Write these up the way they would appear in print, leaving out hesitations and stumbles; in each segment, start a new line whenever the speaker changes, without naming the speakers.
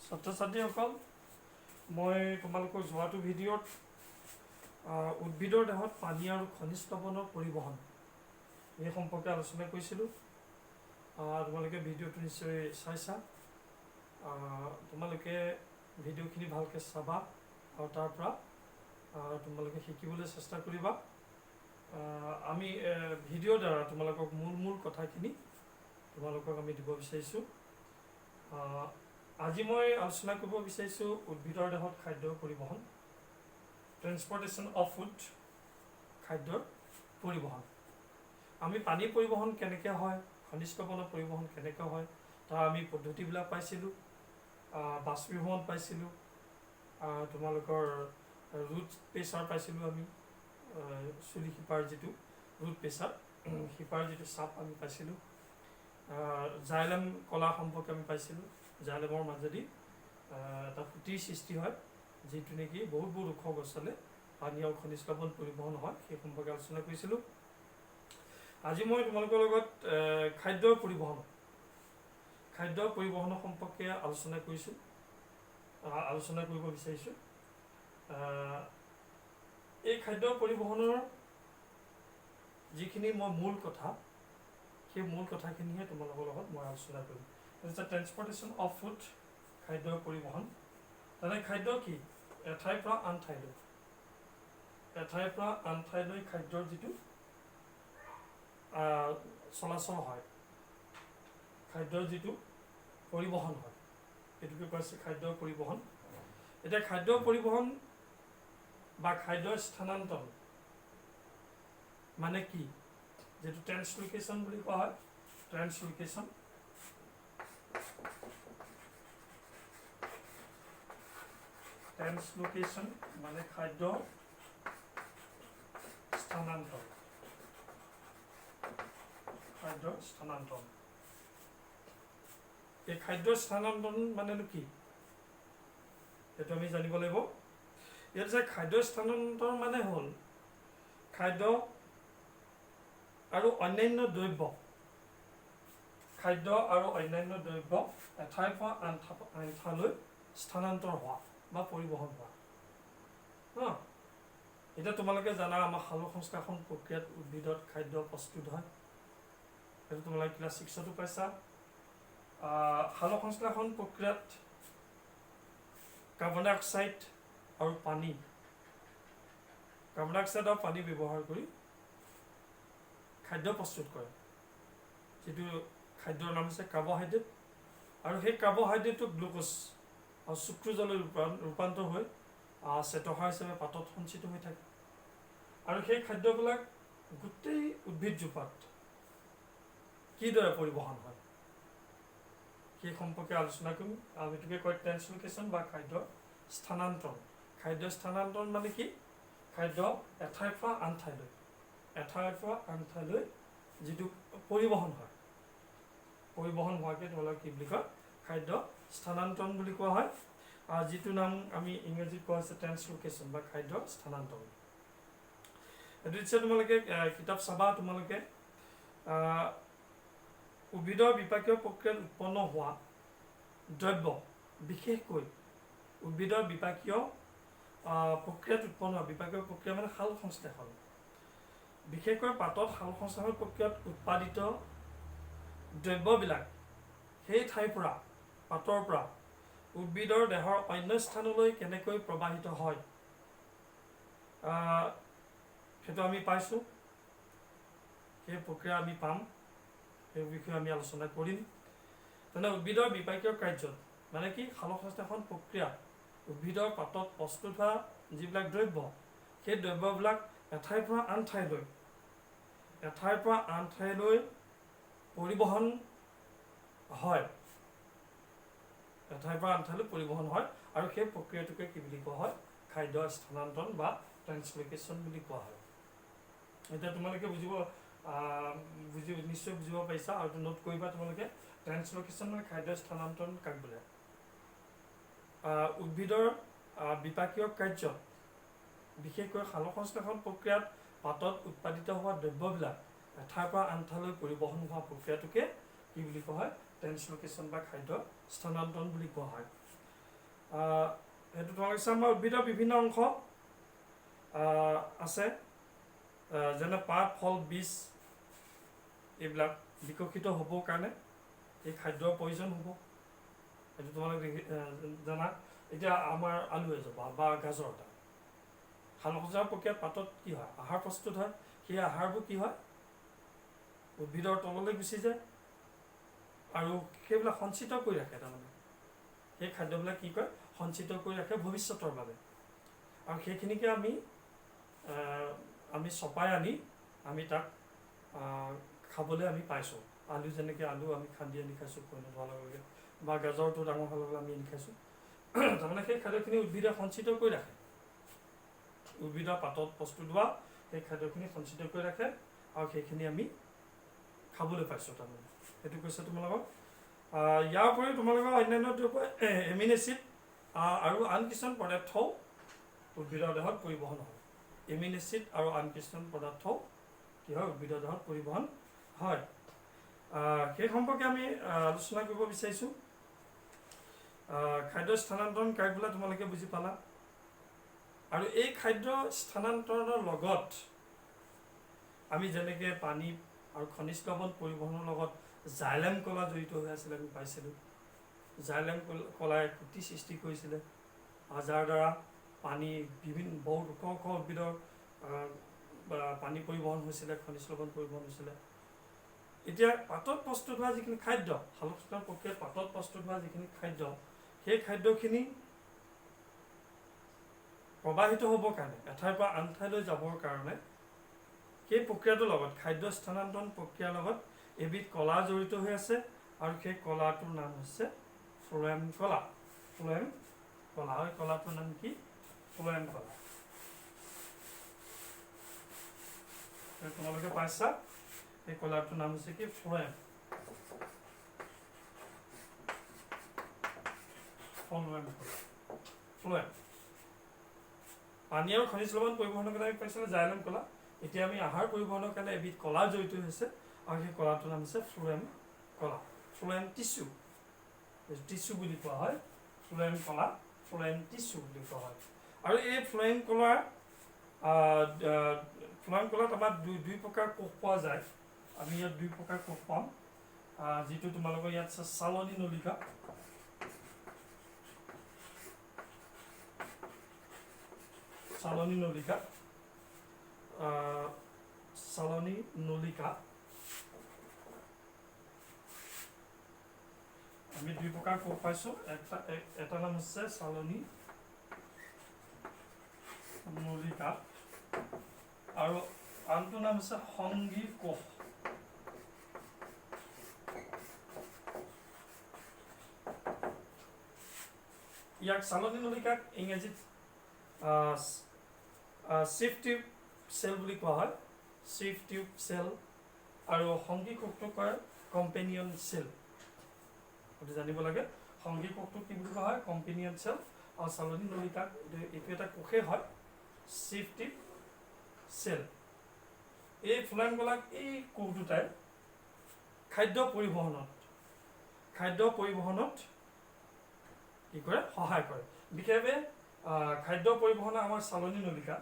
ছাত্ৰ ছাত্ৰীসকল, মই তোমালোকৰ যোৱাটো ভিডিঅ'ত উদ্ভিদৰ দেহত পানী আৰু খনিজ লৱণৰ পৰিবহণ এই সম্পৰ্কে আলোচনা কৰিছিলোঁ। তোমালোকে ভিডিঅ'টো নিশ্চয় চাইছা। তোমালোকে ভিডিঅ'খিনি ভালকৈ চাবা আৰু তাৰ পৰা তোমালোকে শিকিবলৈ চেষ্টা কৰিবা। আমি ভিডিঅ'ৰ দ্বাৰা তোমালোকক মূল মূল কথাখিনি তোমালোকক আমি দিব বিচাৰিছোঁ। আজি মই আলোচনা কৰিব বিচাৰিছোঁ উদ্ভিদৰ দেহত খাদ্যৰ পৰিবহণ, ট্ৰেন্সপৰ্টেশ্যন অফ ফুড, খাদ্যৰ পৰিবহণ। আমি পানী পৰিবহণ কেনেকৈ হয়, খনিজ লৱণৰ পৰিবহণ কেনেকৈ হয়, তাৰ আমি পদ্ধতিবিলাক পাইছিলোঁ। বাষ্পীভৱন পাইছিলোঁ, তোমালোকৰ ৰুট প্ৰেছাৰ পাইছিলোঁ আমি, চুলি শিপাৰ যিটো ৰুট প্ৰেছাৰ, শিপাৰ যিটো চাপ আমি পাইছিলোঁ। জাইলেম কলা সম্পৰ্কে আমি পাইছিলোঁ। জাইলেমৰ মাজেদি এটা সুঁতিৰ সৃষ্টি হয়, যিটো নেকি বহুত বহুত ওখ গছলৈ পানী আৰু খনিজ লৱণ পৰিবহণ হয়, সেই সম্পৰ্কে আলোচনা কৰিছিলোঁ। আজি মই তোমালোকৰ লগত খাদ্যৰ পৰিবহণ, খাদ্য পৰিবহণৰ সম্পৰ্কে আলোচনা কৰিছোঁ, আলোচনা কৰিব বিচাৰিছোঁ। এই খাদ্য পৰিবহণৰ যিখিনি মই মূল কথা, সেই মূল কথাখিনিহে তোমালোকৰ লগত মই আলোচনা কৰিম। ট্ৰেন্সপৰ্টেশ্যন অফ ফুড, খাদ্যৰ পৰিবহণ। তেনে খাদ্য কি? এঠাইৰ পৰা আন ঠাইলৈ, এঠাইৰ পৰা আন ঠাইলৈ খাদ্যৰ যিটো চলাচল হয়, খাদ্যৰ যিটো পৰিবহণ হয়, সেইটোকে কোৱা হৈছে খাদ্যৰ পৰিবহণ। এতিয়া খাদ্য পৰিবহণ বা খাদ্যৰ স্থানান্তৰ মানে কি, যিটো ট্ৰেন্সলোকেশ্যন বুলি কোৱা হয়। ট্ৰেন্সলোকেশ্যন, ট্ৰেন্সলোকেশ্যন মানে খাদ্য স্থানান্তৰ, খাদ্য স্থানান্তৰ। এই খাদ্য স্থানান্তৰ মানেনো কি, সেইটো আমি জানিব লাগিব। ইয়াত যে খাদ্য স্থানান্তৰ মানে হ'ল খাদ্য আৰু অন্যান্য দ্ৰব্য, খাদ্য আৰু অন্যান্য দ্ৰব্য এঠাইৰ পৰা আন ঠাইলৈ স্থানান্তৰ হোৱা বা পৰিবহণ হোৱা। এতিয়া তোমালোকে জানা আমাৰ সালোক সংশ্লেষণ প্ৰক্ৰিয়াত উদ্ভিদত খাদ্য প্ৰস্তুত হয়, সেইটো তোমালোকে ক্লাছ 6তো পাইছা। সালোক সংশ্লেষণ প্ৰক্ৰিয়াত কাৰ্বন ডাই অক্সাইড আৰু পানী, কাৰ্বন ডাই অক্সাইড আৰু পানী ব্যৱহাৰ কৰি খাদ্য প্ৰস্তুত কৰে, যিটো খাদ্যৰ নাম হৈছে কাৰ্বহাইড্ৰেট। আৰু সেই কাৰ্বহাইড্ৰেটটো গ্লুক'জ আৰু চুক্ৰোজলৈ ৰূপান্তৰ হৈ শ্বেতসাৰ হিচাপে পাতত সঞ্চিত হৈ থাকে। আৰু সেই খাদ্যবিলাক গোটেই উদ্ভিদজোপাত কিদৰে পৰিবহণ হয় সেই সম্পৰ্কে আলোচনা কৰিম। আৰু এইটোকে কয় ট্ৰেন্সলোকেশ্যন বা খাদ্য স্থানান্তৰ। খাদ্য স্থানান্তৰ মানে কি? খাদ্য এঠাইৰ পৰা আন ঠাইলৈ, এঠাইৰ পৰা আন ঠাইলৈ যিটো পৰিবহণ হয়, পৰিবহণ হোৱাকে তোমালোকে কি বুলি কয়, খাদ্য স্থানান্তৰ বুলি কোৱা হয়। যিটো নাম আমি ইংৰাজীত কোৱা হৈছে ট্ৰেন্সলোকেশ্যন বা খাদ্য স্থানান্তৰ। এইটো নিশ্চয় তোমালোকে কিতাপ চাবা। তোমালোকে উদ্ভিদৰ বিপাকীয় প্ৰক্ৰিয়াত উৎপন্ন হোৱা দ্ৰব্য, বিশেষকৈ উদ্ভিদৰ বিপাকীয় প্ৰক্ৰিয়াত উৎপন্ন হোৱা, বিপাকীয় প্ৰক্ৰিয়া মানে সালোক সংশ্লেষণ, বিশেষকৈ পাতত সালোক সংশ্লেষণ প্ৰক্ৰিয়াত উৎপাদিত দ্ৰব্যবিলাক সেই ঠাইৰ পৰা, পাতৰ পৰা উদ্ভিদৰ দেহৰ অন্য স্থানলৈ কেনেকৈ প্ৰবাহিত হয় সেইটো আমি পাইছোঁ। সেই প্ৰক্ৰিয়া আমি পাম, সেই বিষয়ে আমি আলোচনা কৰিম। তেনে উদ্ভিদৰ বিপাকীয় কাৰ্যত মানে কি, সালোক সংশ্লেষণ প্ৰক্ৰিয়া উদ্ভিদৰ পাতত প্ৰস্তুত হোৱা যিবিলাক দ্ৰব্য, সেই দ্ৰব্যবিলাক এঠাইৰ পৰা আন ঠাইলৈ, এঠাইৰ পৰা আন ঠাইলৈ পৰিবহণ হয়, এঠাইৰ পৰা আন ঠাইলৈ পৰিবহণ হয়। আৰু সেই প্ৰক্ৰিয়াটোকে কি বুলি কোৱা হয়, খাদ্য স্থানান্তৰ বা ট্ৰেন্সলোকেশ্যন বুলি কোৱা হয়। এতিয়া তোমালোকে বুজিব বুজি নিশ্চয় বুজিব পাৰিছা আৰু নোট কৰিবা তোমালোকে। ট্ৰেন্সলোকেশ্যন মানে খাদ্য স্থানান্তৰ কাক বোলে? উদ্ভিদৰ বিপাকীয় কাৰ্যত বিশেষকৈ সালোক সংশ্লেষণ প্ৰক্ৰিয়াত পাতত উৎপাদিত হোৱা দ্ৰব্যবিলাক এঠাইৰ পৰা আন ঠাইলৈ পৰিবহণ হোৱা প্ৰক্ৰিয়াটোকে কি বুলি কোৱা হয়, ট্ৰেন্সলোকেশ্যন বা খাদ্য স্থানান্তৰ বুলি কোৱা হয়। সেইটো তোমালোকে আমাৰ উদ্ভিদৰ বিভিন্ন অংশ আছে, যেনে পাত, ফল, বীজ, এইবিলাক বিকশিত হ'বৰ কাৰণে এই খাদ্যৰ প্ৰয়োজন হ'ব। এইটো তোমালোকে জানা। এতিয়া আমাৰ আলু এজোপা বা গাজৰ এটা সালোক সংশ্লেষণ প্ৰক্ৰিয়াত পাতত কি হয়, আহাৰ প্ৰস্তুত হয়। সেই আহাৰবোৰ কি হয়, উদ্ভিদৰ তললৈ গুচি যায় আৰু সেইবিলাক সঞ্চিত কৰি ৰাখে। তাৰমানে সেই খাদ্যবিলাক কি কৰে, সঞ্চিত কৰি ৰাখে ভৱিষ্যতৰ বাবে। আৰু সেইখিনিকে আমি আমি চপাই আনি আমি তাক খাবলৈ আমি পাইছোঁ। আলু যেনেকৈ আলু আমি খান্দি আনি খাইছোঁ পৈণত হোৱাৰ লগে লগে, বা গাজৰটো ডাঙৰ হোৱাৰ লগে লগে আমি আনি খাইছোঁ। তাৰমানে সেই খাদ্যখিনি উদ্ভিদে সঞ্চিত কৰি ৰাখে। উদ্ভিদৰ পাতত প্ৰস্তুত হোৱা সেই খাদ্যখিনি সঞ্চিত কৰি ৰাখে আৰু সেইখিনি আমি খাবলৈ পাইছোঁ। তাৰমানে সেইটো কৈছে তোমালোকক। ইয়াৰ উপৰিও তোমালোকৰ অন্যান্য দ্ৰব্য এমিন এচিড আৰু আন কিছুমান পদাৰ্থও উদ্ভিদৰ দেহত পৰিবহণ হয়। এমিন এচিড আৰু আন কিছুমান পদাৰ্থও কি হয়, উদ্ভিদৰ দেহত পৰিবহণ হয়। সেই সম্পৰ্কে আমি আলোচনা কৰিব বিচাৰিছোঁ। খাদ্য স্থানান্তৰণ কাক বোলে তোমালোকে বুজি পালা। আৰু এই খাদ্য স্থানান্তৰণৰ লগত আমি যেনেকৈ পানী আৰু খনিজ লৱণ পৰিবহণৰ লগত জাইলেম কলা জড়িত হৈ আছিলে, আমি পাইছিলোঁ। জাইলেম কলাই খুঁটি সৃষ্টি কৰিছিলে, যাৰ দ্বাৰা পানী বিভিন্ন বহুত ওখ ওখ উদ্ভিদৰ পানী পৰিবহণ হৈছিলে, খনিজ লৱণ পৰিবহণ হৈছিলে। এতিয়া পাতত প্ৰস্তুত হোৱা যিখিনি খাদ্য, সালোক সংশ্লেষণ প্ৰক্ৰিয়াত পাতত প্ৰস্তুত হোৱা যিখিনি খাদ্য, সেই খাদ্যখিনি প্ৰবাহিত হ'বৰ কাৰণে, এঠাইৰ পৰা আন ঠাইলৈ যাবৰ কাৰণে সেই প্ৰক্ৰিয়াটোৰ লগত, খাদ্য স্থানান্তৰণ প্ৰক্ৰিয়াৰ লগত এবিধ কলা জড়িত হৈ আছে আৰু সেই কলাটোৰ নাম হৈছে ফ্ল'ৱেম কলা। ফ্ল'ৱেম কলা। আৰু কলাটোৰ নাম কি? ফ্ল'ৱেম কলা। তোমালোকে পাইছা, এই কলাটোৰ নাম হৈছে কি? ফ্ল'ৱেম। ফ্ল'ৱেম কলা। ফ্ল'ৱেম। পানী আৰু খনিজ লৱণ পৰিবহণৰ কাৰণে আমি পাইছিলোঁ জাইলেম কলা। এতিয়া আমি আহাৰ পৰিবহণৰ কাৰণে এবিধ কলা জড়িত হৈছে আৰু সেই কলাটোৰ নাম হৈছে ফ্ল'ৱেম কলা। ফ্ল'ৱেম টিচু, টিচু বুলি কোৱা হয়। ফ্ল'ৱেম কলা, ফ্ল'ৱেম টিচু বুলি কোৱা হয়। আৰু এই ফ্ল'ৱেম কলা, ফ্ল'ৱেম কলাত আমাৰ দুই প্ৰকাৰ কোষ পোৱা যায়। আমি ইয়াত দুই প্ৰকাৰ কোষ পাম, যিটো তোমালোকৰ ইয়াত আছে চালনী নলিকা, চালনী নলিকা, চালনী নলিকা। আমি দুই প্ৰকাৰ কোষ পাইছোঁ। এটা নাম হৈছে চালনী নলিকা আৰু আনটো নাম হৈছে সংগী কোষ। ইয়াক চালনী নলিকাক ইংৰাজীত চিফ টিউব চেল বুলি কোৱা হয়, চিফ টিউব চেল। আৰু সংগী কোষটোক কয় কম্পেনিয়ন চেল। এইটো জানিব লাগে, সংগী কোষটোক কি বুলি কোৱা হয়? Companion cell. আৰু চালনী নলিকাক এইটো এটা কোষেই হয়, চিফ টিউব চেল। এই ফ্ল'ৱেম কলাক এই কোষ দুটাই খাদ্য পৰিবহণত কি কৰে? সহায় কৰে। বিশেষভাৱে খাদ্য পৰিবহণ আমাৰ চালনী নলিকা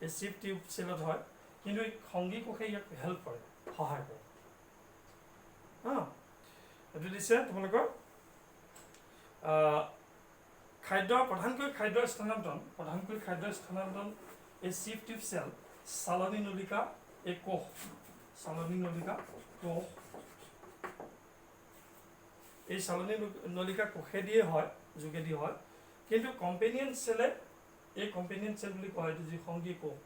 এই চিফ টিউব চেলত হয়, কিন্তু সংগী কোষে ইয়াক হেল্প কৰে, সহায় কৰে। এইটো দিছে তোমালোকৰ খাদ্য, প্ৰধানকৈ খাদ্য স্থানান্তৰণ, প্ৰধানকৈ খাদ্য স্থানান্তৰণ এই চিফ টিউব চেল, চালনী নলিকা, এই কোষ, চালনী নলিকা কোষ, এই চালনী নলিকা কোষেদিয়ে হয়, যোগেদি হয়। কিন্তু কম্পেনিয়ন চেলে, এই কম্পেনিয়ন চেল বুলি কোৱা হয় এইটো যি সংগী কোষ,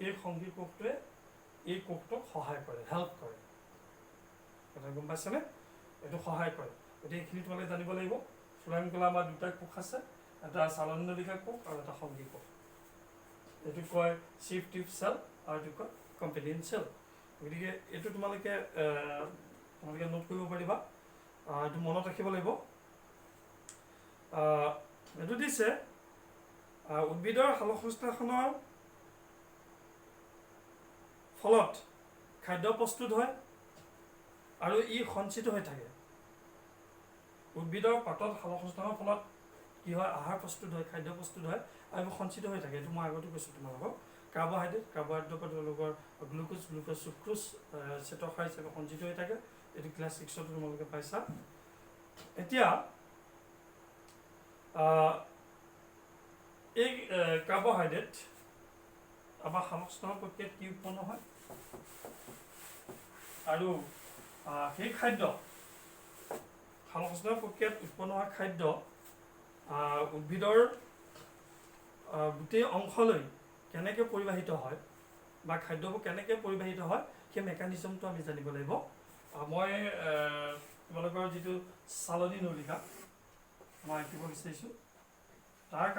এই সংগী কোষটোৱে এই কোষটোক সহায় কৰে, হেল্প কৰে। কথা গম পাইছেনে? এইটো সহায় কৰে। গতিকে এইখিনি তোমালোকে জানিব লাগিব। ফ্ল'ৱেম কলা আমাৰ দুটা কোষ আছে, এটা চালনী নলিকা কোষ আৰু এটা সংগী কোষ। এইটো কয় চিফ টিউব চেল আৰু এইটো কয় কম্পেনিয়ন চেল। গতিকে এইটো তোমালোকে তোমালোকে নোট কৰিব পাৰিবা, এইটো মনত ৰাখিব লাগিব। এইটো দিছে উদ্ভিদৰ সালোক সংশ্লেষণৰ ফলত খাদ্য প্ৰস্তুত হয় আৰু ই সঞ্চিত হৈ থাকে। উদ্ভিদৰ পাতত সালোক সংশ্লেষণৰ ফলত কি হয়, আহাৰ প্ৰস্তুত হয়, খাদ্য প্ৰস্তুত হয় আৰু এইবোৰ সঞ্চিত হৈ থাকে। এইটো মই আগতে কৈছোঁ তোমালোকক। কাৰ্বহাইড্ৰেট, কাৰ্বহাইড্ৰেটৰ পৰা তেওঁলোকৰ গ্লুক'জ, গ্লুক'জ চুক্ৰোজ, শ্বেতসাৰ হিচাপে সঞ্চিত হৈ থাকে। এইটো ক্লাছ 6তো তোমালোকে পাইছা। এতিয়া এই কাৰ্বহাইড্ৰেট আমাৰ সালোক সংশ্লেষণ প্ৰক্ৰিয়াত কি উৎপন্ন হয় আৰু সেই খাদ্য সালোক সংশ্লেষণ প্ৰক্ৰিয়াত উৎপন্ন হোৱা খাদ্য উদ্ভিদৰ গোটেই অংশলৈ কেনেকৈ পৰিবাহিত হয় বা খাদ্যবোৰ কেনেকৈ পৰিবাহিত হয় সেই মেকানিজমটো আমি জানিব লাগিব। মই তোমালোকৰ যিটো চালনী নলিকা মই আঁকিব বিচাৰিছোঁ, তাৰ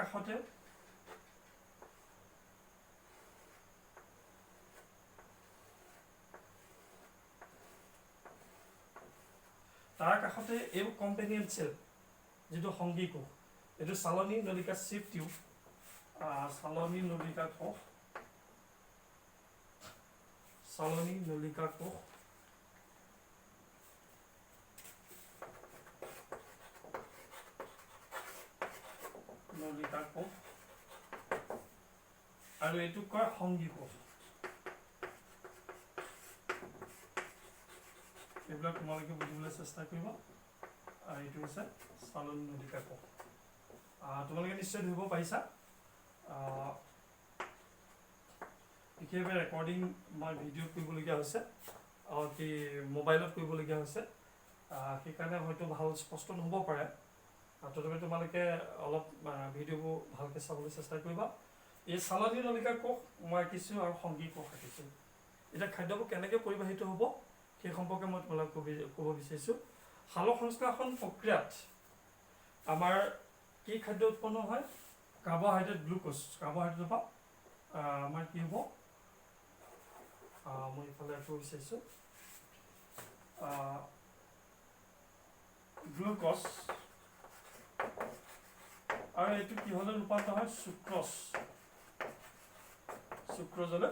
কাষতে এইবোৰ কম্পেনিয়ন চেল, যিটো সংগী কোষ, এইটো চালনী নলিকা চিফ টিউব, চালনী নলিকা কোষ, চালনী নলিকা কোষ, নলিকা কোষ আৰু এইটো কয় সংগী কোষ। এইবিলাক তোমালোকে বুজিবলৈ চেষ্টা কৰিবা। আৰু এইটো হৈছে চালনী নলিকা কোষ। তোমালোকে নিশ্চয় ধৰিব পাৰিছা। বিশেষভাৱে ৰেকৰ্ডিং মই ভিডিঅ' কৰিবলগীয়া হৈছে, কি মোবাইলত কৰিবলগীয়া হৈছে, সেইকাৰণে হয়তো ভাল স্পষ্ট নহ'ব পাৰে। তথাপি তোমালোকে অলপ ভিডিঅ'বোৰ ভালকৈ চাবলৈ চেষ্টা কৰিবা। এই চালনী নলিকা কোষ মই আঁকিছোঁ আৰু সংগী কোষ আঁকিছোঁ। এতিয়া খাদ্যবোৰ কেনেকৈ পৰিবাহিত হ'ব সেই সম্পৰ্কে মই তোমালোকক ক'ব বিচাৰিছোঁ। সালোক সংশ্লেষণ প্ৰক্ৰিয়াত আমাৰ কি খাদ্য উৎপন্ন হয়? Carbohydrate, glucose. কাৰ্বহাইড্ৰেটৰ পৰা আমাৰ কি হ'ব, মই ইফালে আঁকিব বিচাৰিছোঁ, গ্লুক'জ আৰু এইটো কিহলৈ ৰূপান্তৰ হয়? চুক্ৰজ, চুক্ৰজলৈ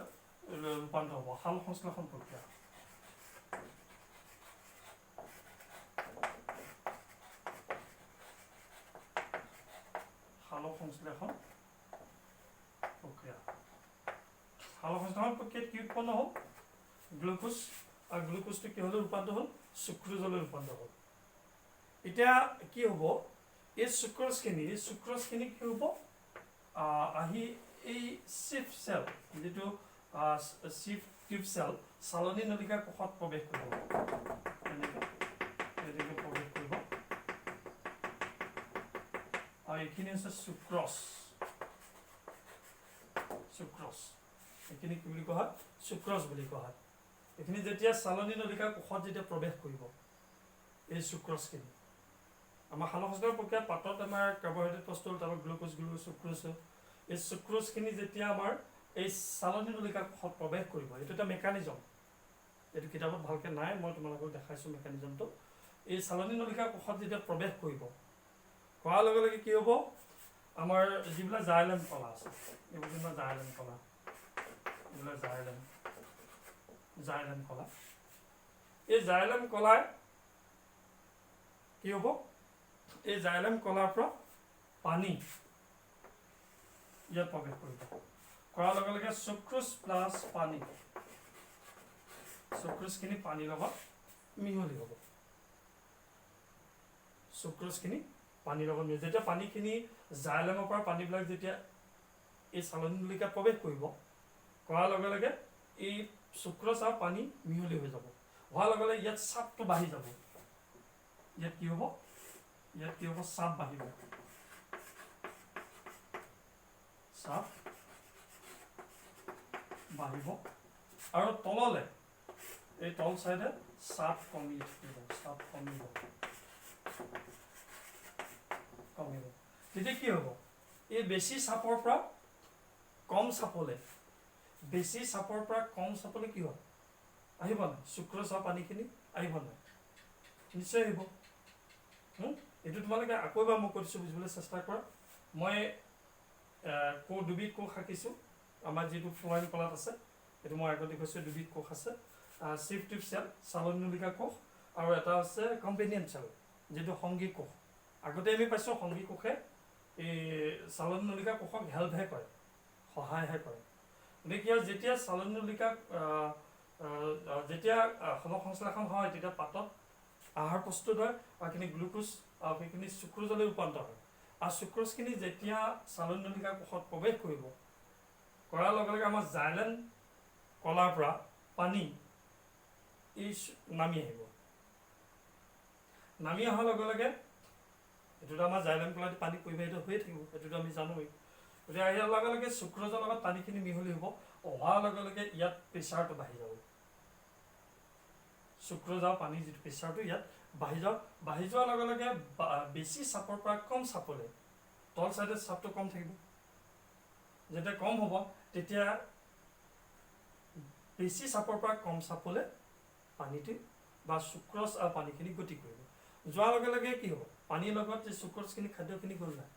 ৰূপান্তৰ হ'ব সালোক সংশ্লেষণ প্ৰক্ৰিয়া। সালোক সংশ্লেষণ প্ৰক্ৰিয়া, সালোক সংশ্লেষণ প্ৰক্ৰিয়াত কি উৎপন্ন হ'ল? গ্লুক'জ, আৰু গ্লুক'জটো কিহলৈ ৰূপান্তৰ হ'ল? চুক্ৰজলৈ ৰূপান্তৰ হ'ল। এতিয়া কি হ'ব, এই চুক্ৰজখিনি কি হ'ব, আহি এই চিফ চেল, যিটো চিফ টিউব চেল, চালনী নলিকা কোষত প্ৰৱেশ কৰিব, এনেকৈ প্ৰৱেশ কৰিব। আৰু এইখিনি হৈছে চুক্ৰজ, চুক্ৰজ, এইখিনি কি বুলি কোৱা হয়? চুক্ৰজ বুলি কোৱা হয়। এইখিনি যেতিয়া চালনী নলিকা কোষত যেতিয়া প্ৰৱেশ কৰিব এই চুক্ৰজখিনি, আমাৰ সালোক সংশ্লেষণ প্ৰক্ৰিয়াত পাতত আমাৰ কাৰ্বহাইড্ৰেট প্ৰস্তুত হ'ল, তাৰপৰা গ্লুক'জ, গ্লুক'জ চুক্ৰজ, এই চুক্ৰজখিনি যেতিয়া আমাৰ এই চালনী নলিকা কোষত প্ৰৱেশ কৰিব, এইটো এটা মেকানিজম, এইটো কিতাপত ভালকৈ নাই, মই তোমালোকক দেখাইছোঁ মেকানিজমটো। এই চালনী নলিকা কোষত যেতিয়া প্ৰৱেশ কৰিব, কৰাৰ লগে লগে কি হ'ব, আমাৰ যিবিলাক জাইলেম কলা আছে, এইবোৰ যেনিবা জাইলেম কলা, এইবিলাক জাইলেম, জাইলেম কলা, এই জাইলেম কলাই কি হ'ব, এই জাইলেম কলাৰ পৰা পানী ইয়াত প্ৰৱেশ কৰিব, কৰাৰ লগে লগে চুক্ৰোজ প্লাছ পানী, চুক্ৰোজখিনি পানীৰ লগত মিহলি হ'ব, চুক্ৰোজখিনি পানীৰ লগত মিহলি, যেতিয়া পানীখিনি জাইলেমৰ পৰা পানীবিলাক যেতিয়া এই চালনী নলিকাত প্ৰৱেশ কৰিব, কৰাৰ লগে লগে এই চুক্ৰজ আৰু পানী মিহলি হৈ যাব, হোৱাৰ লগে লগে ইয়াত চাপটো বাঢ়ি যাব, ইয়াত কি হ'ব, ইয়াত কি হ'ব, চাপ বাঢ়িব, চাপ বাঢ়িব আৰু তললে এই তল চাইডে চাপ কমি থাকিব, চাপ কমিব, কমিব। তেতিয়া কি হ'ব, এই বেছি চাপৰ পৰা কম চাপলে, বেছি চাপৰ পৰা কম চাপলে কি হয়, আহিব নাই চুক্ৰজ আৰু পানীখিনি আহিব নাই, নিশ্চয় আহিব। এইটো তোমালোকে আকৌ এবাৰ মই কৈ দিছোঁ, বুজিবলৈ চেষ্টা কৰা। মই দুবিধ কোষ আঁকিছোঁ, আমাৰ যিটো ফ্ল'ৰেন কলাত আছে, এইটো মই আগতে কৈছোঁ, দুবিধ কোষ আছে, চিফ টিউব চেল, চালনী নলিকা কোষ, আৰু এটা আছে কম্পেনিয়ন চেল, যিটো সংগী কোষ। আগতে আমি পাইছোঁ সংগী কোষে এই চালন নলিকা কোষক হেল্পহে কৰে, সহায়হে কৰে। গতিকে যেতিয়া চালন নলিকা যেতিয়া সালোক সংশ্লেষণ হয় তেতিয়া পাতত আহাৰ প্ৰস্তুত হয় আৰু সেইখিনি গ্লুক'জ আৰু সেইখিনি চুক্ৰজলৈ ৰূপান্তৰ হয়। আৰু চুক্ৰজখিনি যেতিয়া চালন নলিকা কোষত প্ৰৱেশ কৰিব, কৰাৰ লগে লগে আমাৰ জাইলেন কলাৰ পৰা পানী এই নামি আহিব। নামি অহাৰ লগে লগে এইটোতো আমাৰ জাইলেম কলাত পানী পৰিবাহিত হৈয়ে থাকিব, সেইটোতো আমি জানোৱেই। গতিকে ইয়াৰ লগে লগে চুক্ৰজৰ লগত পানীখিনি মিহলি হ'ব, হোৱাৰ লগে লগে ইয়াত প্ৰেছাৰটো বাঢ়ি যাব। চুক্ৰজ আৰু পানীৰ যিটো প্ৰেছাৰটো ইয়াত বাঢ়ি যাব, বাঢ়ি যোৱাৰ লগে লগে বেছি চাপৰ পৰা কম চাপলৈ, তল চাইডে চাপটো কম থাকিব, যেতিয়া কম হ'ব তেতিয়া বেছি চাপৰ পৰা কম চাপলৈ পানীটো বা চুক্ৰজ আৰু পানীখিনি গতি কৰিব। যোৱাৰ লগে লগে কি হ'ব, পানীৰ লগত যে চুক্ৰজখিনি খাদ্যখিনি গ'ল নাই,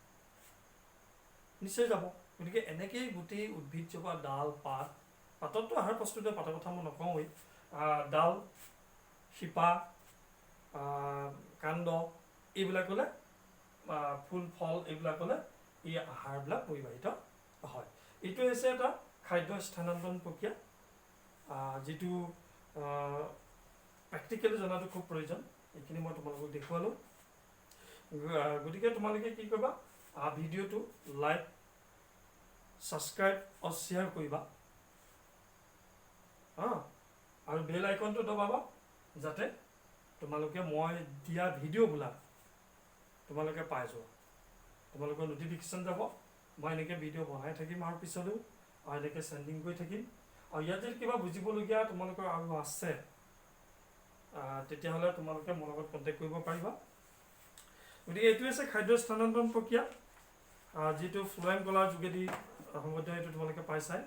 নিশ্চয় যাব। গতিকে এনেকেই গোটেই উদ্ভিদজোপা ডাল পাত, পাতততো আহাৰ প্ৰস্তুত হয়, পাতৰ কথা মই নকওঁৱেই, ডাল শিপা কাণ্ড এইবিলাকলৈ ফুল ফল এইবিলাকলৈ এই আহাৰবিলাক পৰিবাহিত হয়। এইটো হৈছে এটা খাদ্য স্থানান্তৰণ প্ৰক্ৰিয়া, যিটো প্ৰেক্টিকেলি জনাটো খুব প্ৰয়োজন। এইখিনি মই তোমালোকক দেখুৱালোঁ। গতিকে তোমালোকে কি কৰিবা, ভিডিঅ'টো লাইক, ছাবস্ক্ৰাইব আৰু শ্বেয়াৰ কৰিবা, আৰু বেল আইকনটো দবাবা, যাতে তোমালোকে মই দিয়া ভিডিঅ'বিলাক তোমালোকে পাই যোৱা, তোমালোকৰ ন'টিফিকেশ্যন যাব। মই এনেকৈ ভিডিঅ' বনাই থাকিম আৰু পিছলৈও, আৰু এনেকৈ চেণ্ডিং কৰি থাকিম। আৰু ইয়াত যদি কিবা বুজিবলগীয়া তোমালোকৰ আৰু আছে, তেতিয়াহ'লে তোমালোকে মোৰ লগত কণ্টেক্ট কৰিব পাৰিবা। গতিকে এইটো হৈছে খাদ্য স্থানান্তৰণ প্ৰক্ৰিয়া, যিটো ফ্ল'ৱেম কলাৰ যোগেদি সংগঠিত, এইটো তোমালোকে পাইছাই।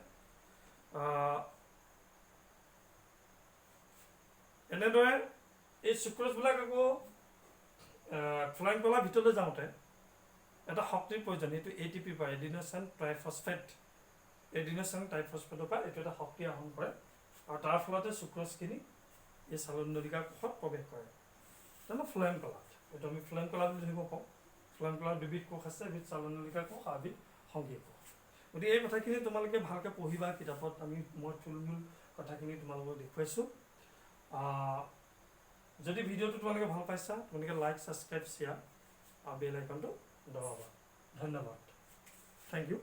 এনেদৰে এই চুক্ৰজবিলাক আকৌ ফ্ল'ৱেম কলাৰ ভিতৰলৈ যাওঁতে এটা শক্তিৰ প্ৰয়োজন, এইটো এ টি পিৰ পৰা, এডিন'চাইন ট্ৰাইফছফেট, এডিন'চাইন ট্ৰাইফছফেটৰ পৰা এইটো এটা শক্তি আহৰণ কৰে আৰু তাৰ ফলতে চুক্ৰজখিনি এই চালন নলিকা কোষত প্ৰৱেশ কৰে। তাৰমানে ফ্ল'ৱেম কলাত, এইটো আমি ফ্ল'ৱেম কলা বুলি ধৰিব পাৰোঁ। ফ্ল'ৱেম কলাৰ দুবিধ কোষ আছে, এবিধ চালন নলিকা কোষ আৰু এবিধ সংগী কোষ। গতিকে এই কথাখিনি তোমালোকে ভালকৈ পঢ়িবা কিতাপত, মই থুলমূল কথাখিনি তোমালোকক দেখুৱাইছোঁ। যদি ভিডিঅ'টো তোমালোকে ভাল পাইছা, তোমালোকে লাইক, ছাবস্ক্ৰাইব, শ্বেয়াৰ আৰু বেল আইকনটো দবাবা। ধন্যবাদ, thank U.